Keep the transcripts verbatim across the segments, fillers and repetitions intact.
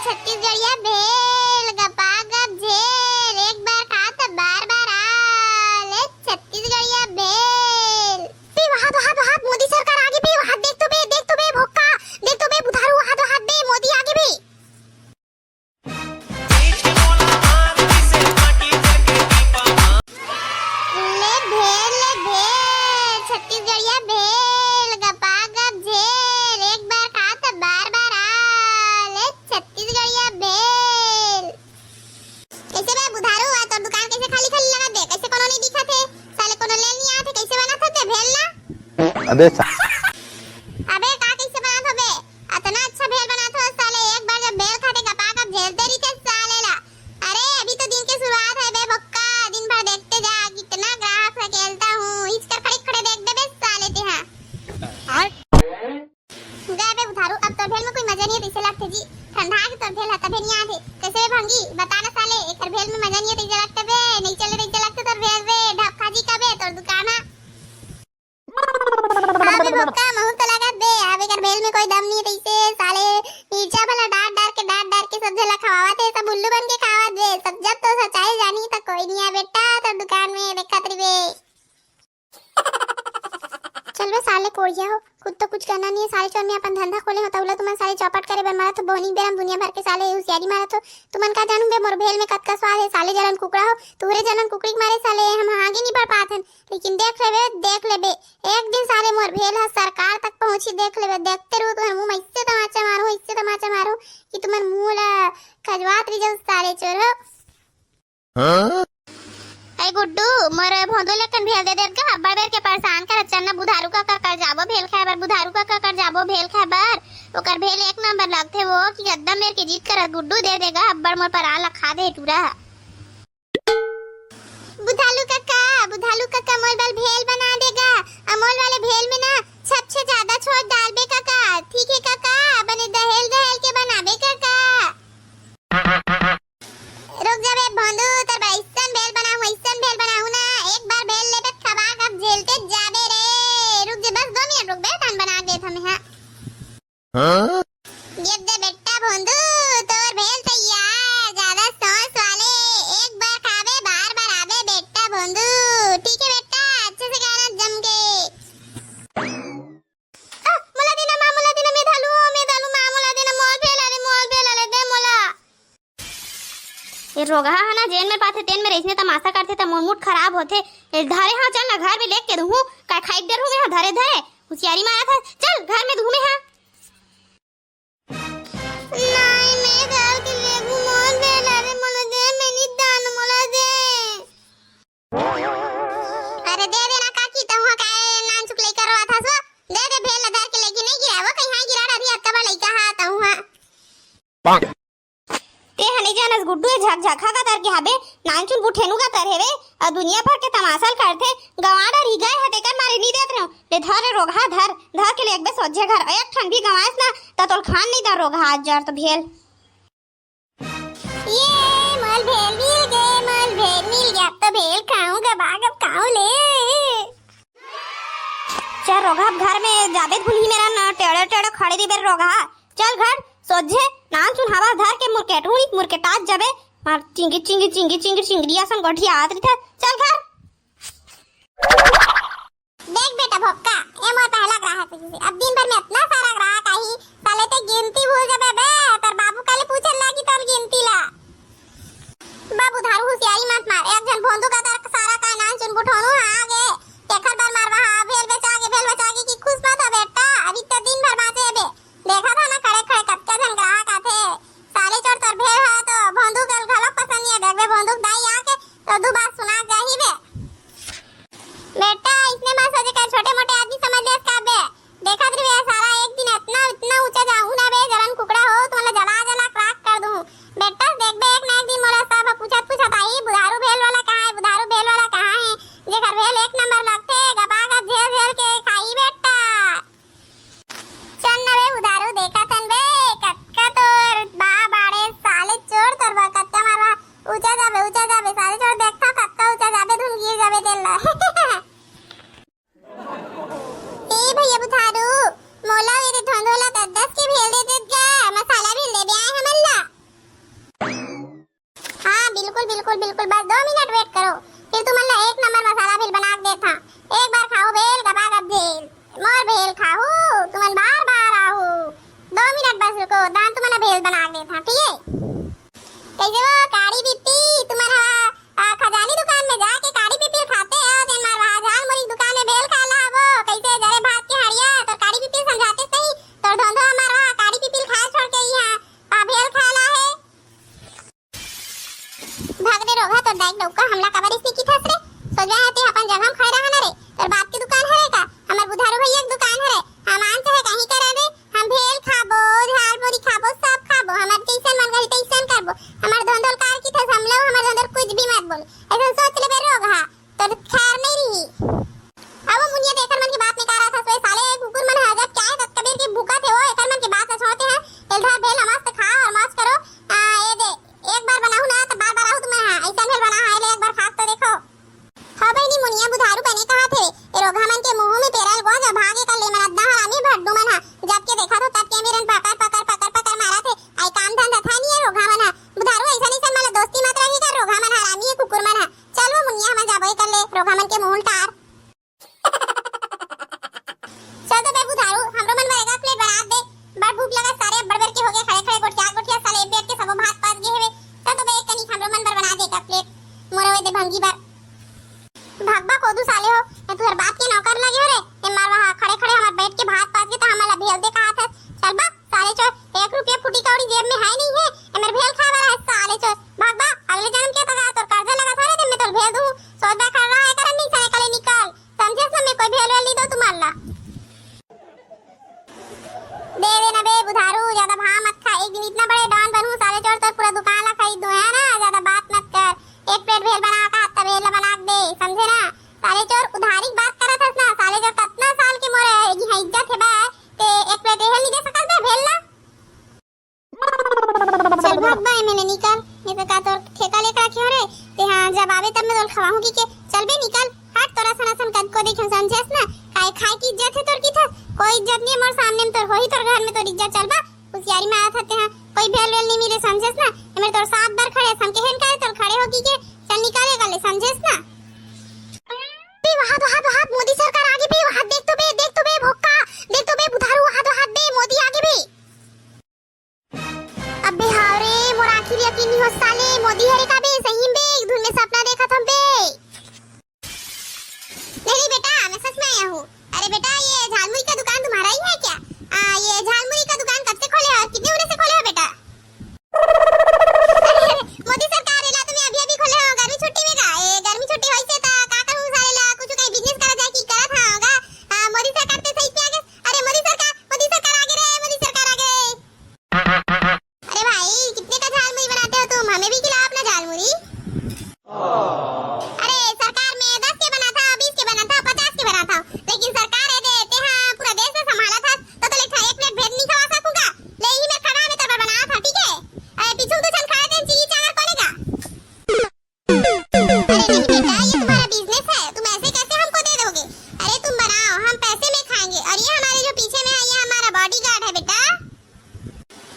छत्तीसगढ़िया भेल, गपा गप झेल, एक बार खा त बार बार आ, ले छत्तीसगढ़िया भेल। बे, वहाद, वहाद, वहाद, मोदी सरकार आगे बे, वहाद देख तो बे, देख तो बे, भोक्का, देख तो बे, बुधारू, वहाद, वहाद बे, मोदी आगे बे। ले भेल, ले भेल, छत्तीसगढ़िया भेल, गपा गप झेल, एक बार खा त बार बार आ, ले छत्तीसगढ़िया भेल। कैसे बे बुधारू, आज तोर दुकान कैसे खाली खाली लगत बे? कैसे कोनो नहीं दिखत हे? साले कोनो ले नहीं आत हे, कैसे बनत हे ते भेल ला? अबे सा- अबे का कैसे बनत हो बे? अतना अच्छा भेल बनात हो साले, एक बार जब भेल खाते गपा गप झेलते रहिते साले ला। अरे अभी तो दिन के शुरुआत है बे भक्का, दिन भर देखते जा कितना ग्राहक से खेलता हूँ, इचकर खड़े खड़े देख दे बे साले ते हाँ। जा बे बुधारू, अब तोर भेल में कोई मजा नहीं है, तैसे लगते जी ठंडा के तोर भेल है तबे नहीं आते। कैसे बे भंगी बता ना साले, एकर भेल में मजा नहीं है, तैसे लगते बे नहीं चले, तैसे लगते तोर भेल बे ढपका जी का बे तोर दुकान है। हाँ बे भक्का, महू तो लागत बे, अब एकर भेल में कोई दम नहीं रहिसे, साले मिर्चा भला डार डार के, डार डार के सब झला खवावत हे, सब उल्लू बन के खावत बे, सब जब तो सच्चाई जानी त कोई नहीं है बेटा, तो दुकान में देखत रहिबे। चल बे साले कोढ़िया हो, खुद तो कुछ करना नहीं है, साले चोर में अपन धंधा खोले हो, तउला तुमन साले चौपट करे बर मारत हो, बोनी बेरम दुनिया भर के साले होशियारी मारत हो। तुमन का जानू बे मोर भेल में कतका स्वाद है, साले जलन कुकड़ा हो, तुहरे जलन कुकड़ी के मारे साले हम आगे नहीं बढ़ पात हन। लेकिन देख लेबे, देख लेबे, एक दिन साले मोर भेल ह सरकार तक पहुंची, देख लेबे, देखते रहू तुहर मुंह में इससे तमाचा मारू, इससे तमाचा मारू कि तुमन मुंह ला खजवात रह जाऊ साले चोर हो। हाँ? ए गुड्डू, मोर भोंदू लेकन भेल दे देत गा, अब्बड़ बेर के परेशान करत चल ना बुधारू कका कर जाबो भेल खाए बर, बुधारू कका कर जाबो भेल खाए बर। ओकर भेल एक नंबर लगथे वो कि एकदम मेर के जीत करत गुड्डू दे देगा, अब्बड़ मोर परान ला खा दे टूरा। बुधालू कका, बुधालू कका, मोल बर भेल बना देगा। अमोल वाले भेल में ना छप छे ज्यादा छोट डालबे कका। ठीक है कका, बने दहेल दहेल के बनाबे कका। रुक जा बे भोंदू, तोर बर अइसन भेल बनाहूं, अइसन भेल बनाहूं ना, एक बार भेल लेबे खबा खब झेलते जाबे रे। रुक जा, बस दो मिनट रुक बे, तहन बना के देत हमें, हाँ। हाँ? ये दे बेटा भोंदू, तोर भेल तैयार, ज्यादा सॉस वाले, एक बार खाबे, बार बार आबे बेटा भोंदू। ठीक है बेटा, अच्छे से खाना जम के। आ, मोला देना माँ, मोला देना, मैं धालू, मैं धालू माँ, मोला देना, मोल भेल आले, मोल भेल आले, दे मोला। ये रोगहा है ना, जेन में पाथे तेन में रईसने तमाशा करथे त मोर मूड खराब होथे। ए, धरे हाँ, चल ना घर में लेके दूहूं, काय खाई डर हूं मैं हाँ, धरे धरे हुसियारी मारा था, चल घर में दूहूं मैं हाँ। नहीं, मैं घर के लेगू मोर बेला रे, मोला दे, मैं नहीं दान, मोला दे। अरे दे दे ना काकी, तहुआ काय नान चुक लइका रोवत हस वो? दे दे भेल ला धर के लेगी नहीं गिरा, वो कहीं गिरा अभी अतका बड़ लइका हा तहुआ। ते ह नहीं जानस गुड्डू, ये झकझखा का तर के हाबे, नानचुन बुठेनू का तर हेवे, अउ दुनिया भर के तमाशा ल करथे, गंवा डरही गए ह तेकर मारे नहीं देत रहेंव। ले धर रे रोगहा, धर, धर के लेगबे सोझे घर, एक ठन भी गंवाएस ना, त तोल खान नहीं दा रोगहा, आज जर तो भेल। ये मोल भेल मिल गे, मोल भेल मिल गे, अब तो भेल खाऊं, गबा गब खाऊं ले। चल रोगहा, अब घर में जाबे भूलही मेरा न, टेढ़े टेढ़े खड़े दिबे रोगहा। चल घर, सोझे नानचुन हवा धर के मुरकेटहुई, मुरकेटात जबे, मार चिंगी चिंगी चिंगी चिंगी चिंगरी असन गोठियात रहिथे। चल घर। देख बेटा भोक्का, ए मोर पहला ग्राहक रहिसे। अब दिन भर में इतना सारा ग्राहक आही, साले ते गिनती भूल जबे बे। तोर बाबू काले पूछे लागी तोर गिनती ला। बाबू धारू हुसियारी मत मार, एक झन भोंदू का तर सारा का नानचुन बुठोनू हा आगे, तेखर बर मारवा हा, भेल बेचा गे, भेल बेचा गे कि खुश मत हो बेटा, अभी तो दिन भर बांचे बे। देखा था ना खड़े खड़े कतका झन ग्राहक आथे। साले चोर तोर भेल हा तो भोंदू के घलो पसंद नहीं है। देखबे भोंदू के दाई आके तो दू बात सुना जाही बे। बेटा, इसने मत सोचे कर छोटे मोटे आदमी समझ लेस का बे। देखत रहिबे सारा एक दिन इतना बना देत हंव, ठीक है? कइसे वो काड़ी पिप्पी, तुमन हा, आ, खजानी दुकान में जाके काड़ी पिप्पी खाते हो, तेन मार वहाँ झाल मुरी दुकान में भेल खा ला वो, कइसे जरे भात के हड़िया, तोर काड़ी पिप्पी समझाते सही, तोर धोंधो हमार वहाँ काड़ी पिप्पी खाए छोड़ के यहाँ, आ, भेल खा ला है। भाग रे रोगहा, तोर दाई डौका हमला काबर इसने किथस रे? सोचवा है ते अपन जगह में खड़े रहा ना रे, तोर बाप के दुकान हरे का? हमर बुधारू भैया के दुकान हरे, हम आन चाहे कहीं करे रे, हम भेल खाबो, झाल मुरी खाबो, सब खाबो, हमर जैसन मन करी तैसन करबो। हमर धोंधल कार किथस, हमला हमर धोंधल कुछ भी मत बोल, ऐसा सोच लेबे रोगहा, तोर खैर नहीं रही। अब वो मुनिया देखर मन के बात में का रहा था, सोए साले कुकुर मन है, जब क्या है तब कबीर की भूखा थे वो, एकर मन के बात ला छोड़ते हैं, एलधार भेल मस्त खा और मौज करो। आ, ये दे, एक बार बनाहू ना तो बार बार आहू तुम्हें, हाँ, ऐसा भेल बना है, ले एक बार खा तो देखो। हाँ बहिनी, मुनिया बुधारू बने कहा थे, ए रोगहा मन के मुंह में पेरल गोंज, भागे कर ले मन अद्दा हरामी भड्डू मन हा, जब के देखा तो तब के मेरन पकड़ पकड़ पकड़ पकड़ मारा थे। आई काम धंधा था नहीं है रोगहा मन हा। बुधारू ऐसा नहीं सन, मतलब दोस्ती मत रही कर, रोगहा मन हरामी है, कुकुर मन हा। चल वो मुनिया, हमन जाबो कर ले रोगहा मन के मुंह टार। चल तो बे बुधारू, हमरो मन बर एक प्लेट बना दे। बड़ भूख लगा सारे, बड़ बेर के हो गए खड़े खड़े, गोठिया गोठिया साले एक बेर के सबो भात पास गए हवे। चल तो बे एक कनिक हमरो मन बर बना दे एक प्लेट। मोरो ए दे भंगी बर। भागबा कोदू साले हो, मैं तुहर बाप के नौकर लगे हो रे। ते मार वहाँ खड़े खड़े हमर बैठ के भात पास के तो हमला भेल दे कहा था। चल बा साले चोर, एक रुपया फुटी कौड़ी जेब में है नहीं है, एमर भेल खाए वाला है साले चोर। भागबा, अगले जन्म के तगा तोर कर्जा लगा था रे, ते मैं तोल भेल दूँ। सोच बा खड़ा है करन नहीं सने कले निकल। समझे सब में कोई भेल वेल नहीं दो तुम्हार ला। दे दे ना बे बुधारू, ज्यादा भाव मत खा। एक दिन इतना बड़े डॉन बनूं साले चोर, तोर पूरा दुकान ला खरीद दूं, है ना? ज्यादा बात मत कर। एक प्लेट भेल बना का, हत्ता भेल ला बना के दे, समझे ना? साले चोर उधारी की बात करत हस ना, साले चोर कितना साल के मोरे यहाँ इज्जत है बे, ते एक प्लेट भेल नहीं दे सकत बे, भेल ला? चल भाग बा एमे ले निकल, ये तो का तोर ठेका लेके रखे हो रे? ते हाँ जब आवे तब मैं तोल खवाहूँ की के। चल बे निकल, हट तोरा सन असन कद को देखे समझेस ना, काय खाए की इज्जत है तोर की था? कोई इज्जत नहीं है मोर सामने में तोर, होही तोर घर में तोर इज्जत। चल बा, होशियारी में आया था ते हाँ, कोई भेल वेल नहीं मिले समझेस ना, ये मेरे तोर साथ बर खड़े, हम केहन करे तोर खड़े होगी के, चल निकाले कर ले समझेस ना। बे वहाद, वहाद, वहाद, मोदी सरकार आगे बे, वहाद देख तो बे, देख तो बे भोक्का, देख तो बे बुधारू, वहाद, वहाद बे, मोदी आगे बे। अबे हाव रे, मोर आँखी ले यकीन नहीं हो साले, मोदी हरे का बे, सही में बे, एक धुन में सपना देखत हंव बे। नहीं, नहीं बेटा, मैं सच में आया हूँ। अरे बेटा, ये झालमुरी का दुकान तुम्हारा ही है क्या? आ, ये झालमुरी का दुकान कब से खोले हो और कितने उम्र से खोले हो बेटा? अरे, अरे, मोदी सरकार, एला तो मैं अभी अभी खोले हो, गर्मी छुट्टी में का? ए, गर्मी छुट्टी होइसे त का करूँ साले ला, कुछ कहीं business करा जाए कि करत हाँ होगा। आ, मोदी सरकार ते सही पे आगे। अरे मोदी सरकार, मोदी सरकार आगे रे, मोदी सरकार आगे। अरे भाई, कितने का झालमुरी बनाते हो तुम? हमें भी खिलाओ अपना झालमुरी। अरे सरकार, मैं दस के बनाता हूँ, बीस के बनाता हूँ, पचास के बनाता हूँ, लेकिन सरकार ये देते हैं, पूरा देश में संभाला था, तो, तो लेखा एक प्लेट भेल नहीं खवा सकूंगा। ले ही मैं खाना में तब बना था, ठीक है? अरे पीछू तो चल खा दे, चीनी चावल कोने का? अरे नहीं बेटा, ये तुम्हारा business है, तुम ऐसे कैसे हमको दे दोगे? अरे तुम बनाओ, हम पैसे में खाएंगे। और ये हमारे जो पीछे में है, ये हमारा bodyguard है बेटा।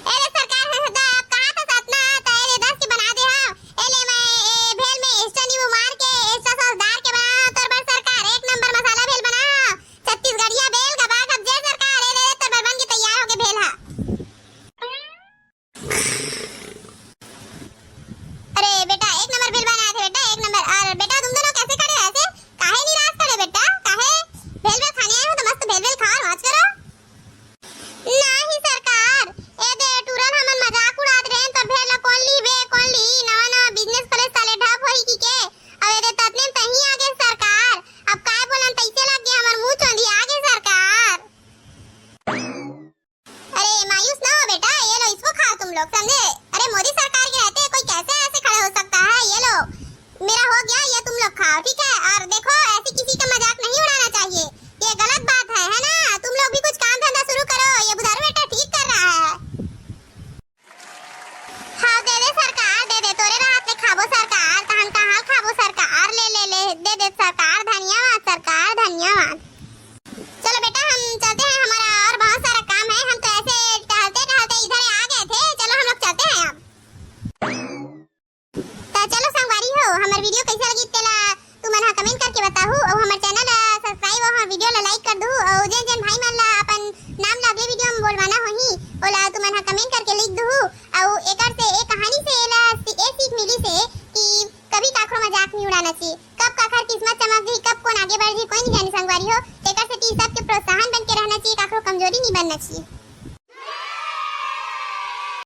ए रे सरकार है सदा, आप कहाँ था सतना? तो ए रे दस के बना दे हाँ। ए ले मैं ए भेल में extra नींबू मार के, extra sauce डाल के बना, तोर बर सरकार एक नंबर मसाला भेल बना। छत्तीसगढ़िया भेल गबा गब जे सरकार, ए ले रे तोर बर बन के तैयार हो गए भेल हा। अरे बेटा, एक नंबर भेल बनाए थे बेटा, एक नंबर। और बेटा तुम दोनों कैसे खड़े हो ऐसे? काहे निराश खड़े बेटा? काहे? भेल भेल खाने आए हो तो मस्त भेल भेल खाओ और मौज करो। नहीं सरकार, ए दे टूरन हमन मजाक उड़ात रहे तो भेल ला कौन ली बे, कौन ली? नवा नवा business खोले साले ढप होई की के? अब ए दे ततने में तही आगे सरकार। अब काय बोलन तैसे लग गए हमर मुंह चोंधी आगे सरकार। अरे मायूस ना हो बेटा, ये लो इसको खाओ तुम लोग, समझे? अरे मोदी सरकार के रहते कोई कैसे ऐसे खड़े हो सकता है? ये लो, मेरा हो गया, ये तुम लोग खाओ, ठीक है? और देखो, ऐसी किसी का मजाक नहीं उड़ाना चाहिए, ये गलत बात है, है ना? तुम लोग भी कुछ काम धंधा शुरू करो, ये बुधारू बेटा ठीक कर रहा है। हाँ दे दे सरकार, दे दे, तोरे राहत ले खाबो सरकार, तहन कहाँ खाबो सरकार, ले ले ले, दे दे सरकार, धन्यवाद सरकार, धन्यवाद। चलो बेटा, हम चलते हैं, हमारा और बहुत सारा काम है, हम तो ऐसे टहलते टहलते इधर आ गए थे, चलो हम लोग चलते हैं अब। तो चलो संगवारी हो, हमार video कैसे लगी तेला तुमन हा comment करके बताहू। ओला तुमन ह comment करके लिख दुहू। अउ एकर से, ए कहानी से एला सी-, ए सीख मिलिस हे कि कभी काखरो मजाक नहीं उड़ाना चाहिए। कब काखर किस्मत चमक जाही, कब कोन आगे बढ़ जाही, कोई नहीं जाने संगवारी हो। तेकर सेती सबके प्रोत्साहन बन के रहना चाहिए, काखरो कमजोरी नहीं बनना चाहिए।